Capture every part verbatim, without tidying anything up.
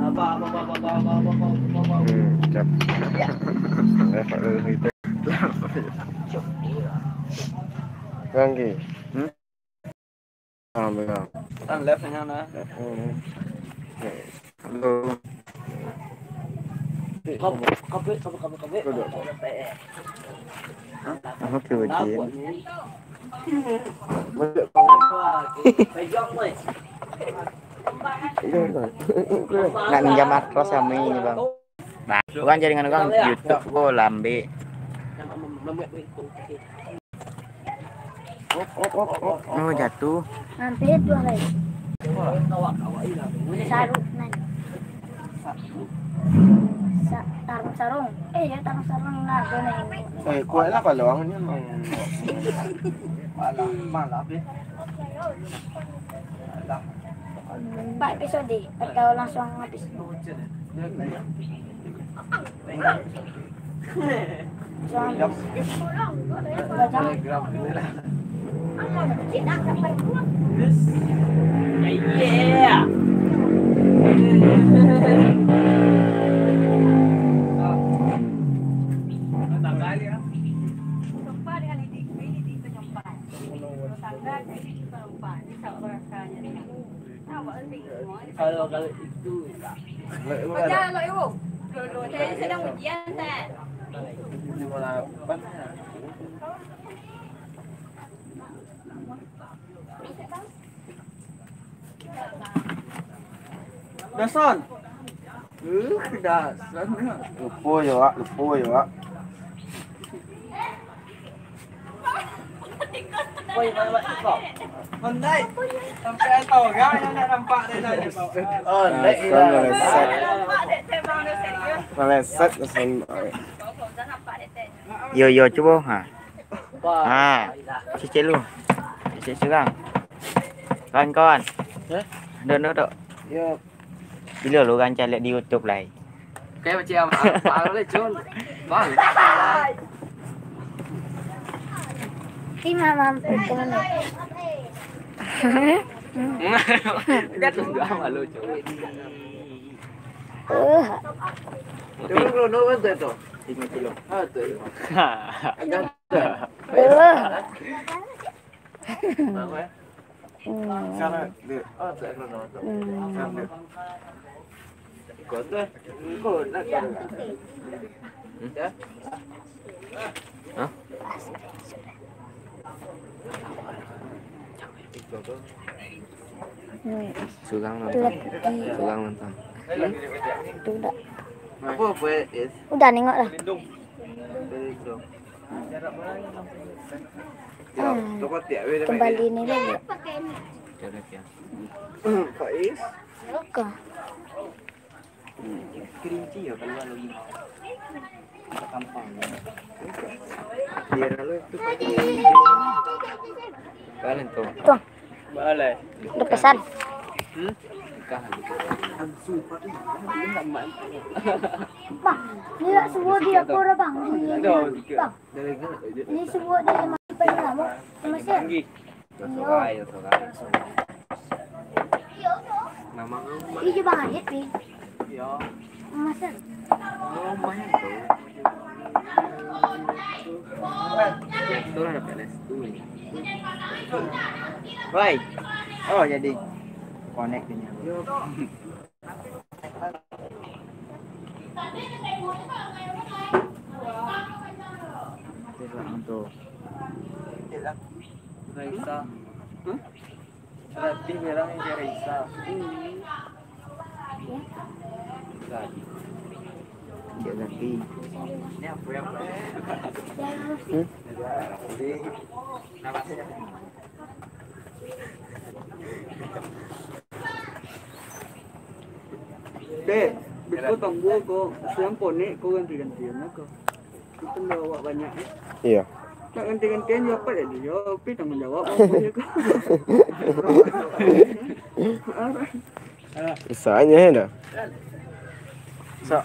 Hmm, cap. Left, left, left. Ganggu. Hmm? Ah, benar. Kan left nya nah. Hmm. Halo. Kap-, kapit, kapit, kapit, kapit. Duduk. Hah? Oke, oke. Kenapa ni? Nak minjam makros kami ni, Bang. Nah, urang jaringan urang YouTube ko lambek. Oh, jatuh. Hampir dua kali. Sarung nan. Sa-, tarung sarung. Eh, ya, tarung sarung nah, tu nah. Eh, kuatlah kalau awak ni memang. Malah, malah, be. Alah. Empat episode atau langsung habis? Kalau, kalau itu, tak. Pecah lah, Ibu. Saya sedang ujian, Tek. Lima lapan, ya. Dasan. Uh, dasan. Lupo yo, Wak. Lupo yo, Wak. Sampai tau, kan, yang nak nampak dia tadi. Oh, meleset. Meleset, meleset. Yo, yo, cubo. Ha. Ha. Cicik lu. Cicik surang. Kawan-kawan. Hah? Duduk, duduk. Yo. Bilo lu urang caliak di YouTube lai. Kayak macam apa, apa lu, Cun? Bang. Ti mama mampir ke mana? Dia tunggu sama lu, Cun. Eh. Cuma kalau no kan tu. Lima kilo. Ah, tu. Agak. Eh. Berapa, ya? Hmm. Sana, dia. Oh, tak ada nama tu. Hmm. Sana. Kau tu, eh? Kau nak kau nak? Ya? Hah? Hmm. Surang nonton. Surang nonton. Hmm? Tu dah. Apa, apa, eh, Is? Udah nengok lah. Dari tu. Ah, kembali ni lagi. Faiz. Oke. Kerinci ya, kalau lagi. Tampang. Biar lalu itu. Kalian tu. Tuh. Boleh. Ada pesan. Hmm? Bang, ni nak suruh dia apa dah, Bang? Ni, Bang. Ni subuah dari Malaysia. Masih. Yo. Iyo, Bang Adit, pi. Yo. Masih. Lumayan tu. Itulah dapat restu ni. Wai. Oh, jadi connect ni. Yo. Raisa. Hah? Ratih bilang yang kayak Raisa. Cik Zaki. Ini apa ya, Pak? Hmm? Jadi, nama saya. Dek, beko tangguh ko, siang konek ko ganti-gantian ko. Itu ndak awak banyak, eh. Iya. Tak ganti-gantian, yo, apa jadi? Yo, tapi tanggung jawab apa je ko. Bisanya, ya, dah. Sok.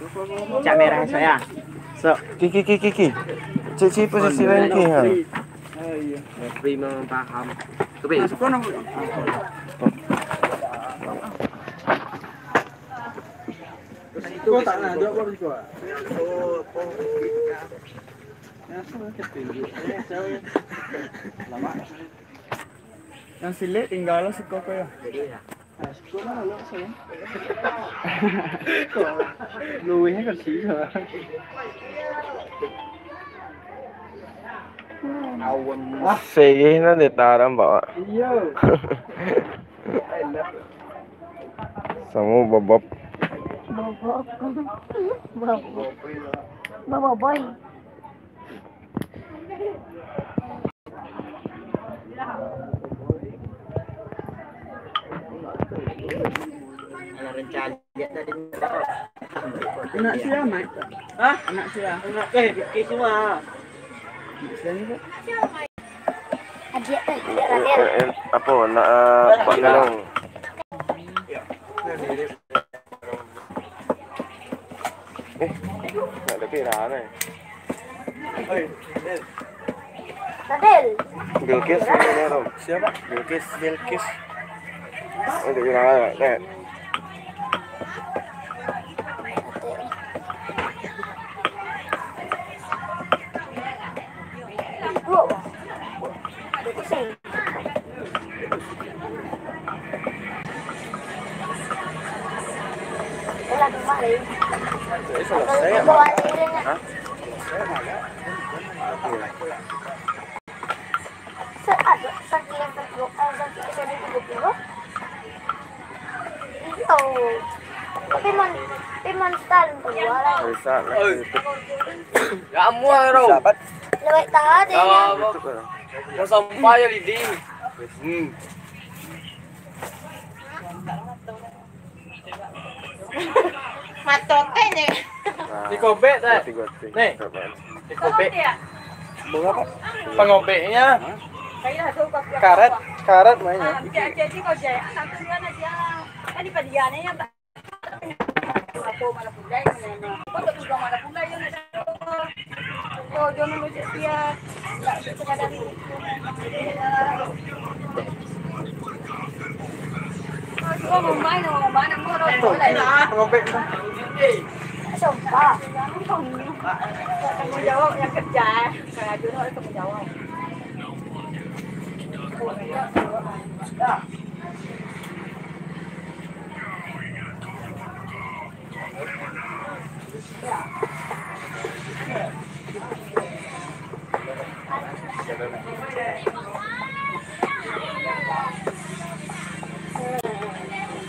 Cak merah saya. Sok. Ki, ki, ki, ki, ki. Cik, cik, posisi lain, ki, ha. Oh, iya. Referee memang paham. Tapi masuk kono. Masuk kono. Kau tak nak duduk apa siko? Yang silik tinggal lah siko ko ya. Nah, siko mana lo, sayang? Luwihnya kan siko. Awan. Sehingga ditaram bawa. Iya. Samo babab. Babab. Babab boy. Anak sia, Mat. Hah? Anak sia. Anak, eh, bikir semua. Anak sia ni, Pak. Adiak, eh, adiak Raden. Eh, eh, apo, nak, eh, Pak Ganong? Eh, nak ada kira, eh. Raden. Bilkis ni, Rom. Siapa? Bilkis. Bilkis. Ada kira, eh. Jadi selesai ya, Mak? Hah? Selesai, Mak, ya? Iya. Iyo. Tapi man, tapi man style keluar lah. Bisa lah, Oi. Gitu. Ya, amuah, Rom. Sahabat. Lewat tahan ya. Ya, Rom. Gitu, Rom. Mau sampah ya, Lidi. Hmm. Mato teh ni. Nah, Dikobek, tak? Tiga, tiga, Nih. Sahabat. Dikobek. Bunga apa? Pengobeknya. Hah? Karet, karet mainnya. Pengobek. Sumpah. Tanggung jawab yang kerja, eh. Bukan aja lo tanggung jawab.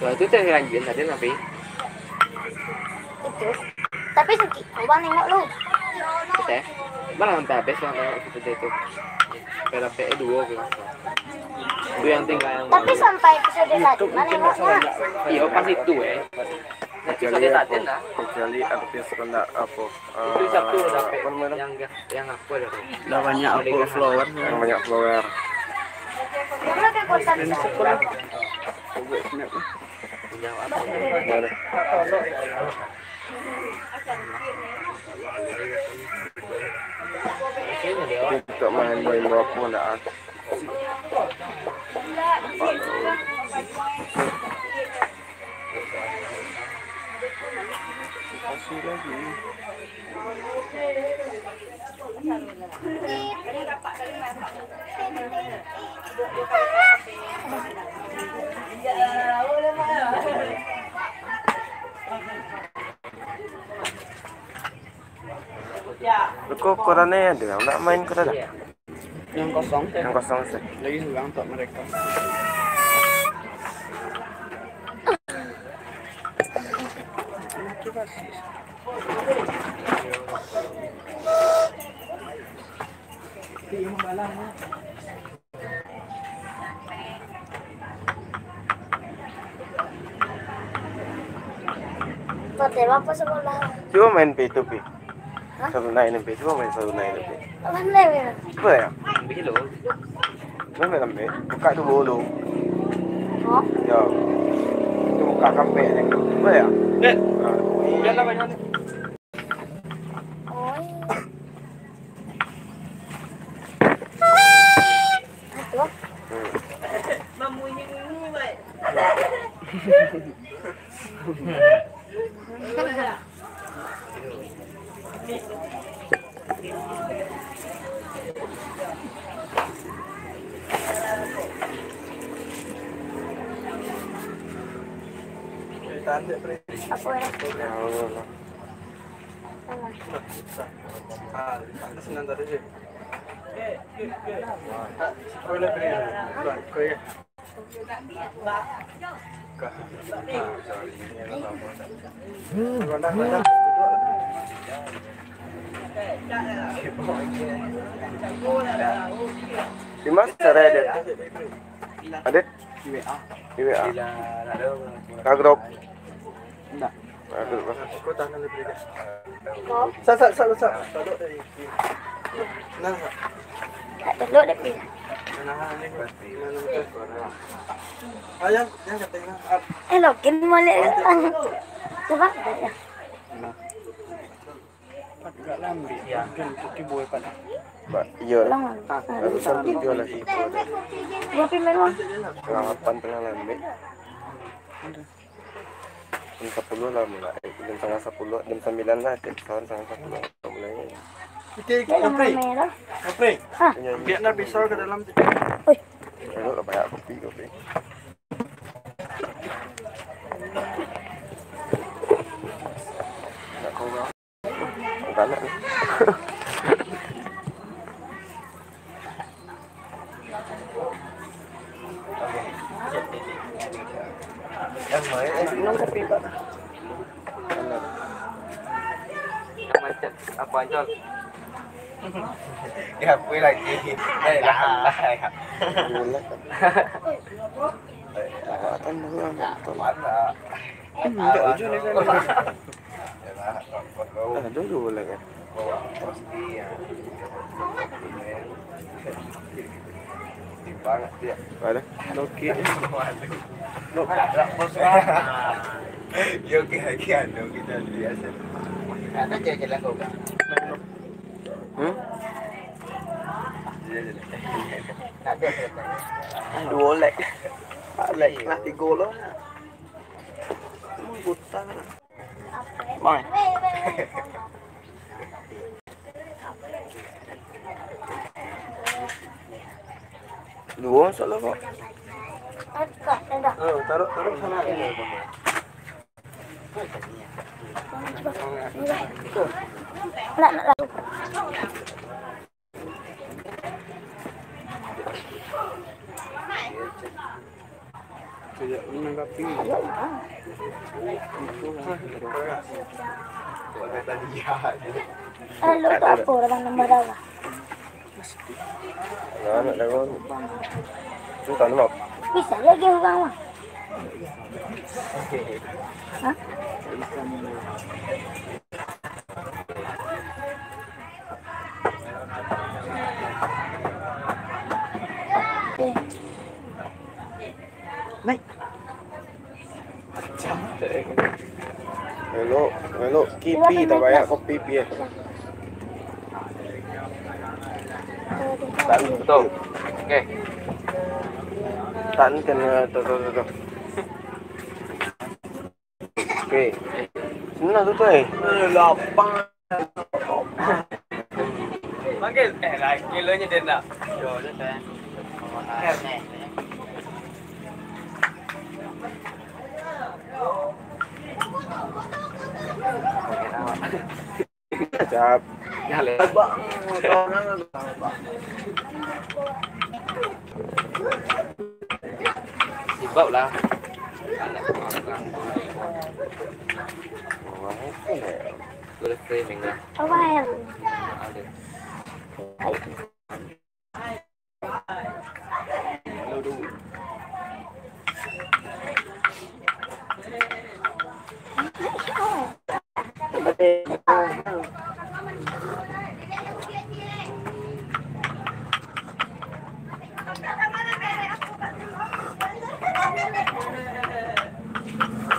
Kalau tu teh lanjut tadi nabi. Itu. Tapi sakik, kau bang nengok lu. Oke. Malah sampai habis bang nengok kita tu. Sampai dapat duo ke. Itu yang tinggal yang Tapi sampai episode tadi, mana nengoknya? Iyo, pas itu, eh. Kecuali apa? Kecuali artis kena apa? Itu satu eh, dapat apa namanya? Yang, yang apa dah? Dah banyak apa follower? Yang banyak follower. Berapa kekuatan? Ini sekolah. Punya apa? Mana? Kita main, main apa ndak? Kasih lagi. Ko koranai ado, nak main ko dah? Yang kosong. Yang kosong sih. Lagi surang untuk mereka. Pakai apa sekolah? Cuba main P two P. Hah? Sarunan P, cuba main Sarunan P. Pandai ya? Boleh ya? Ambil dulu. Boleh ambil. Buka dulu dulu. Hah? Ya. Itu buka kampek ni. Boleh ya? Eh. Nah. Biarlah banyak ni. Di mana cara dia? Ada? Di W A. Di W A. Ka grup. Indak. Ka grup. Sa, sa, sa, sa. Nah, sa. Tak duduk dek dia. Nah, ini. Ayang, yang katanya. Eh, login molek. Coba. Nah. Agak lambek, mungkin cuti buai pada. Ba-, iyo. Ulang. Ah, lalu satu video lagi. Dua pin memang. Tangah lapan tangah lambek. Jam sapuluah lah mulai. Eh, jam tangah sapuluah, jam sambilan lah, cek pesawat tangah sapuluah mulai. Oke, oke, Kopri. Kopri. Hah? Ambiak nak pisau ka dalam. Oi. Elok lah banyak kopi, kopi. Nak kau. Galak ni. Minum kopi, Pak. Macam apa, Jol? Ya, apa lagi? Eh, lah, lah, ya. Bola kan. Awak kan dulu, awak kan. Mana? Hmm, tak lucu ni kan. Ada dulu lah kan. Ada. Oke. Yo, oke, oke, ado kita biasa. Ada je jalan kau kan. Hmm? Dua leg. Leg lah tiga lah. Emang buta lah. Bang. Dua masalah kok. Oh, taruh, taruh sana. Nak, nak, nak. Lalu tu apa orang nambah darah? Nah, nak darah. Tu tak nampak. Bisa lagi orang mah. Hah? Naik. Elok, elok kipi tak banyak kopi pi eh. Betul. Oke. Tak ni kena tu tu tu tu. Oke. Senang tu tu eh. Lapang. Panggil. Eh, laki lo nya dia nak. Yo, dia kan. Cap. Sibuk lah. Boleh streaming lah. Apa yang? Ada.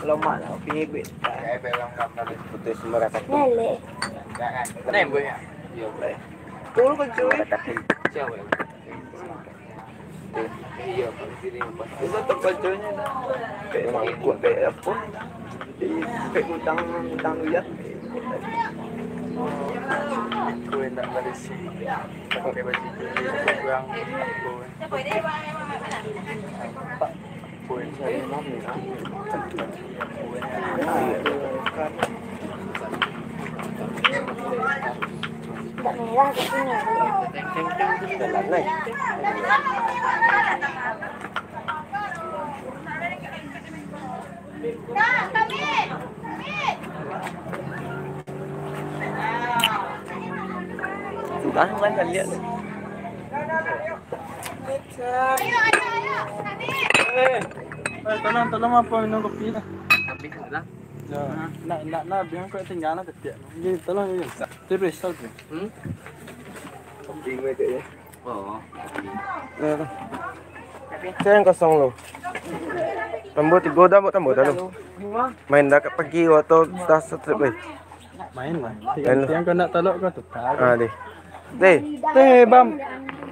Lomak lah, opi bebek. Putus merah satu. Lele. Jangan. Nembus ya? Iya, boleh. Turun ke cuy. Merah satu. Siapa ya? Iya, pasti dia pasti. Itu tempat cuy nya dah. Kayak mangkuk, kayak apa. Kayak gudang, gudang liar. Iko indak barisi. Pakai baju putih kurang. Sudah, man, saya lihat. Eh, eh, tolong, tolong, apa minum kopi lah. Kopi sudah. Ya, nak, nak, nak, biar kau tinggal lah, ketiak. Ini tolong, ini. Terus, terus. Hmm? Kopi gue tu ya. Oh. Eh, tu. Saya yang kosong lo. Tambah tiga dah, buat tambah dah lo. Main dah kat pagi, waktu dah strip, weh. Main lah. Main lah. Yang kau nak tolok kau tukar. Ah, deh. Deh. Teh, Bam.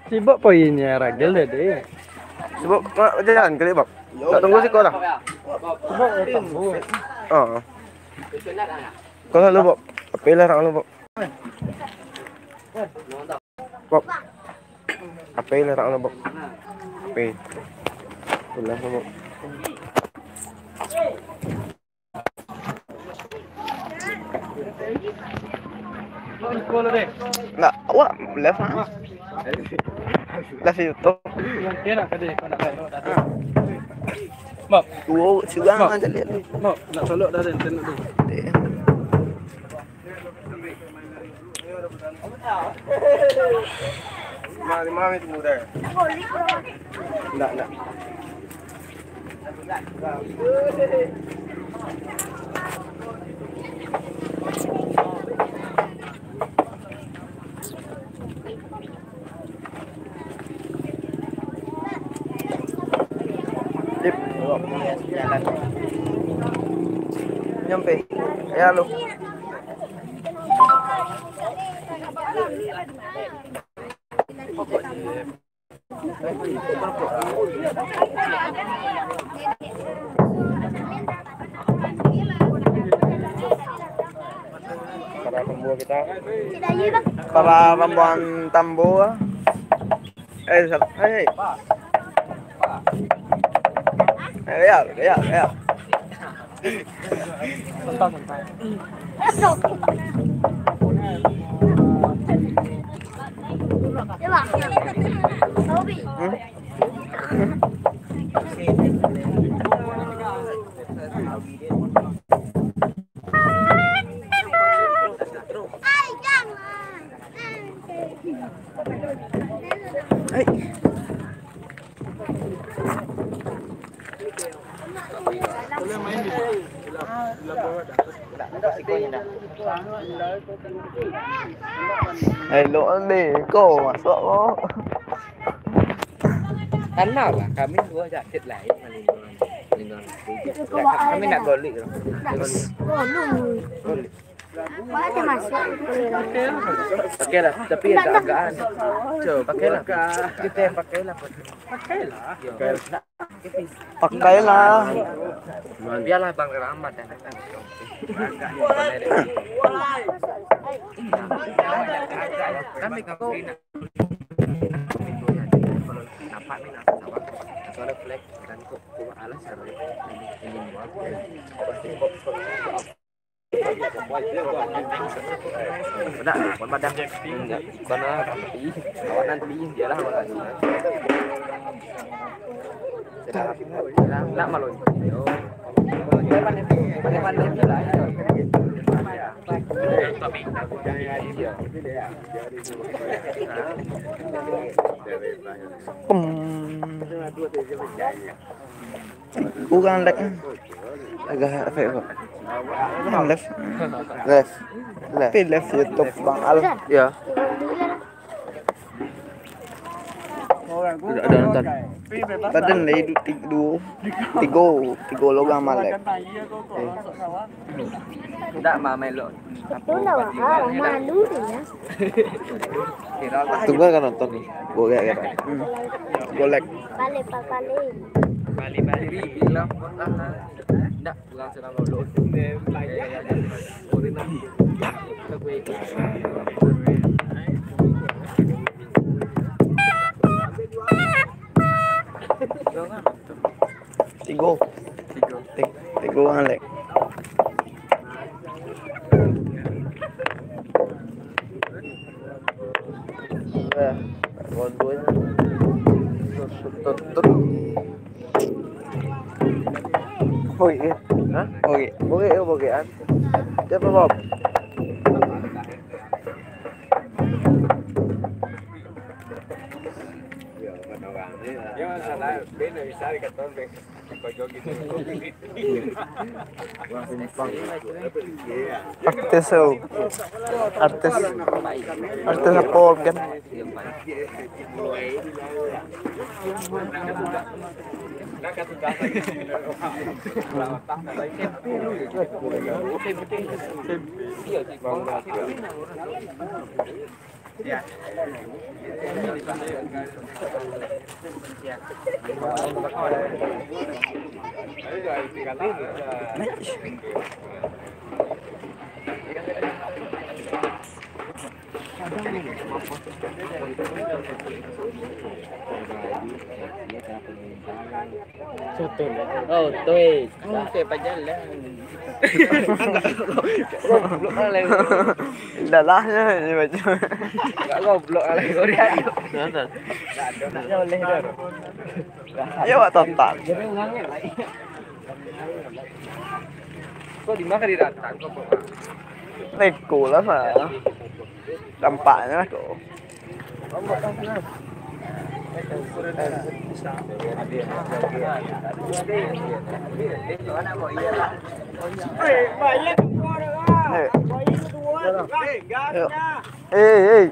Sibuk poinnya Ragil deh, deh. Sibuk nak jalan kali, Bam. Tak tunggu siko lah. Sibuk ya, tambah. Ah. Kau lalu, Bam. Apa lah orang lu, Bam? Bam. Apa lah orang lu, Bam? Apa? Itulah, Bam. Nak, awak live ah. Live YouTube. Mak. Wow, curang aja lihat. Mak, nak tolok dah internet tu. Mari, mari, tunggu dah. Ndak, ndak. Dip. Nyampe. Ya, lo. Para pembuat kita, para pembuat tambur. Eh, sal-, eh. Eh, ya, ya, ya. Elok deh, kau masuk kau. Tanah lah, kami dua jakit lain. Kami nak golik lah. Golik. Pakailah, tapi agak-agakan. Pakailah. Kita pakailah. Pakailah. Biarlah Bang Rahmat yang datang. Kami kau nampak ni nak sawah. Soalnya flag dan kok alas kalau ini. Dak, bukan badan. Enggak, bukan lah, tapi kawanan beli, dialah kawanan. Sudah, sudah, nak malu. Yo. Pandai-pandai, pandai-pandai lah. Tapi, iya. Pem. Kurang lag. Agak efek, Bang. Kan left. Left. Left. Tapi left YouTube Bang Al. Ya. Tidak ada nonton. Tadi lah hidup tiga, dua. Tiga, tiga orang malek. Eh. Tidak, mah, melok. Itu lah, ah, malu dia. Tunggu kan nonton ni. Gua kayak gitu. Hmm. Golek. Balik, Pak, balik. Balik, balik. Ndak, kurang salah. Tigo. Tigo. Tigo, Alek. Nah, rondonya. Tut, tut, tut, tut. Oke. Hah? Oke. Oke, ya, oke, an. Siapa, Bob? Ya, masalah, beda bisa dikatakan, beda. Artis, oh. Artis. Artis apa, kan? Oh, toi. Oke, pajalan. Goblok lah, Leng. Dalahnya ini macam. Enggak goblok lah, Leng. Sorry, aduh. Nah, nah. Enggak ada nak boleh dah. Ayo, Wak Tonton. Jadi, orangnya lain. Kok di mana didatang, kok, Pak? Neko lah, Pak. Tampaknya lah, kok. Eh. Ayo. Eh, eh.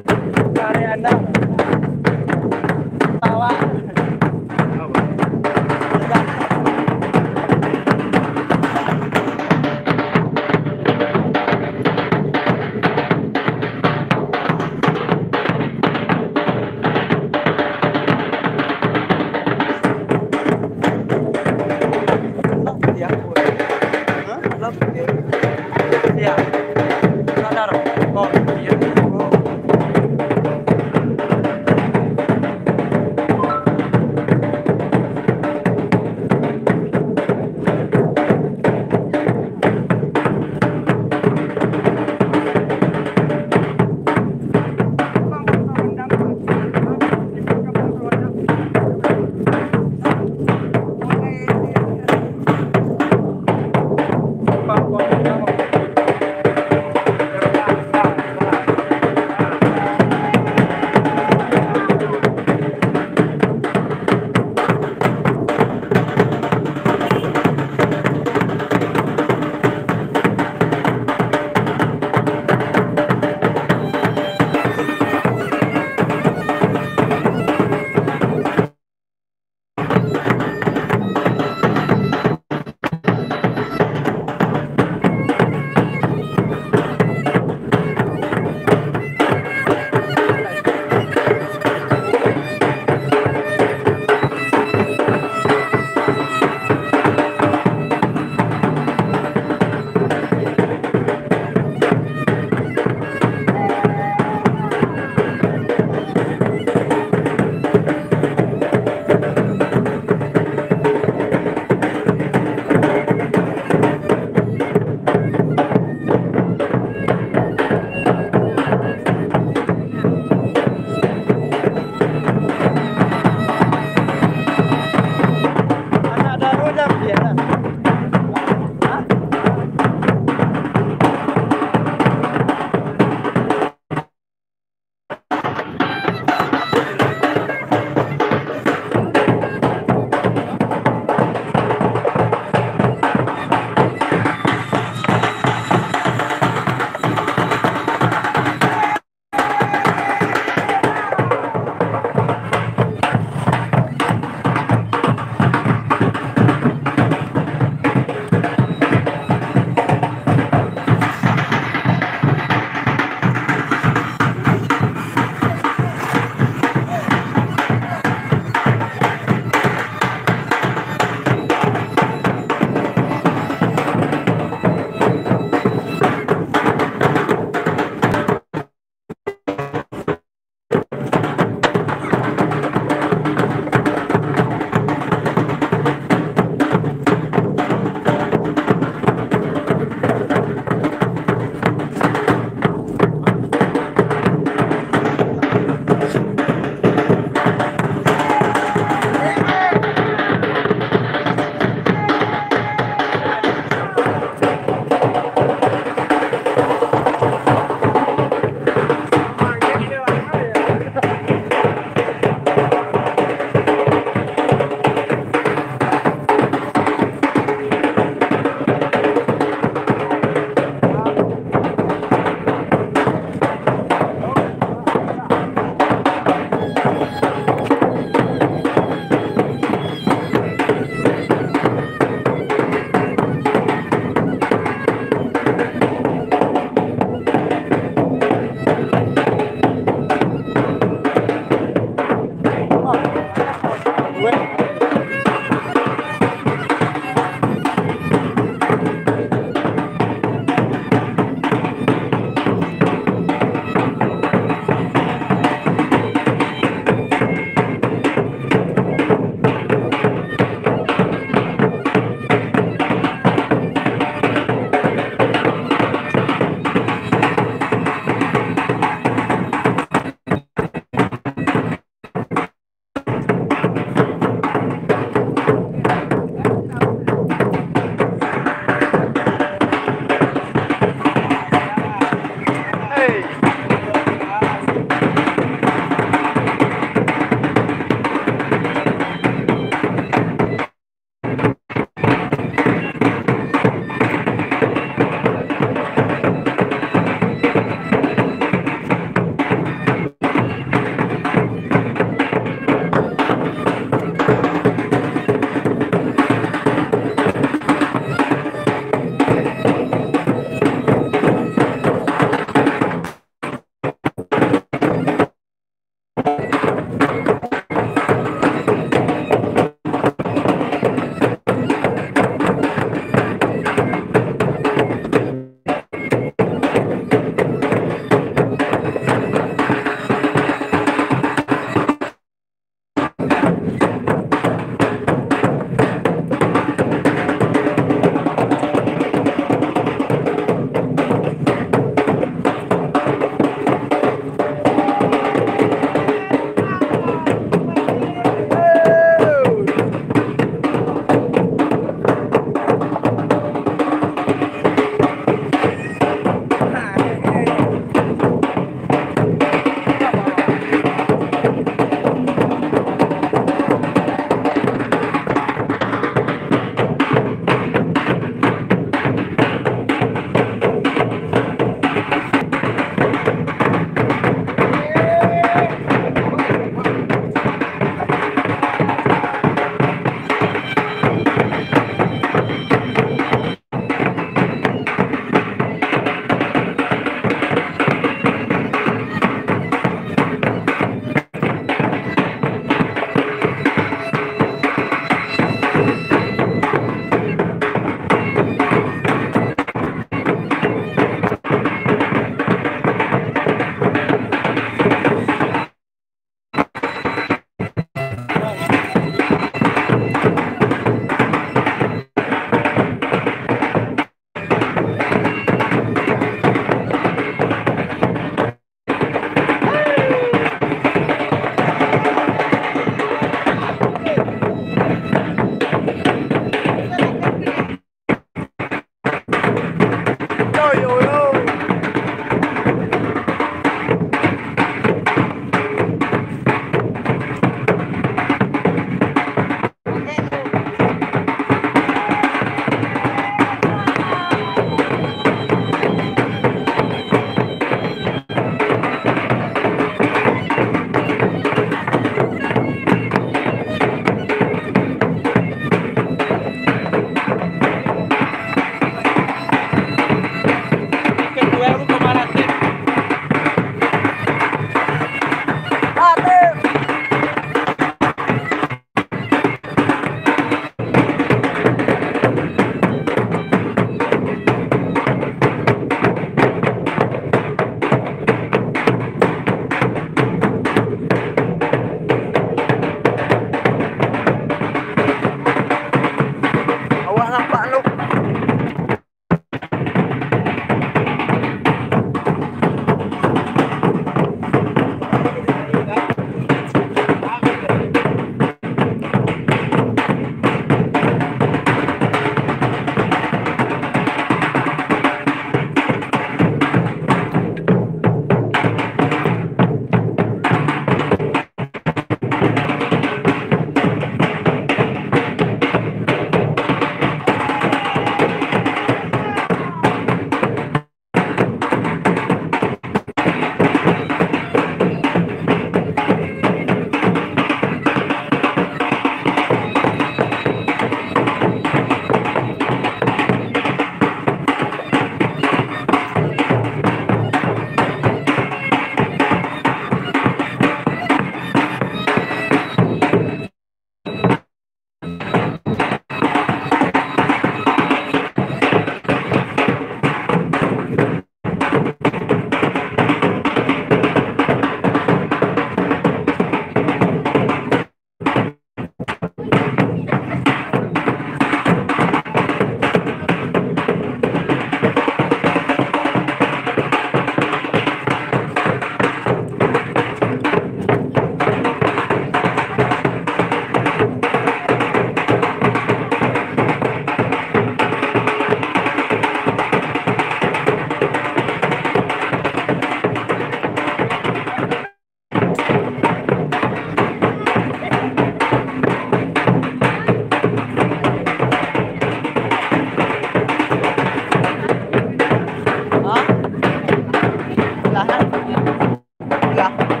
Kak.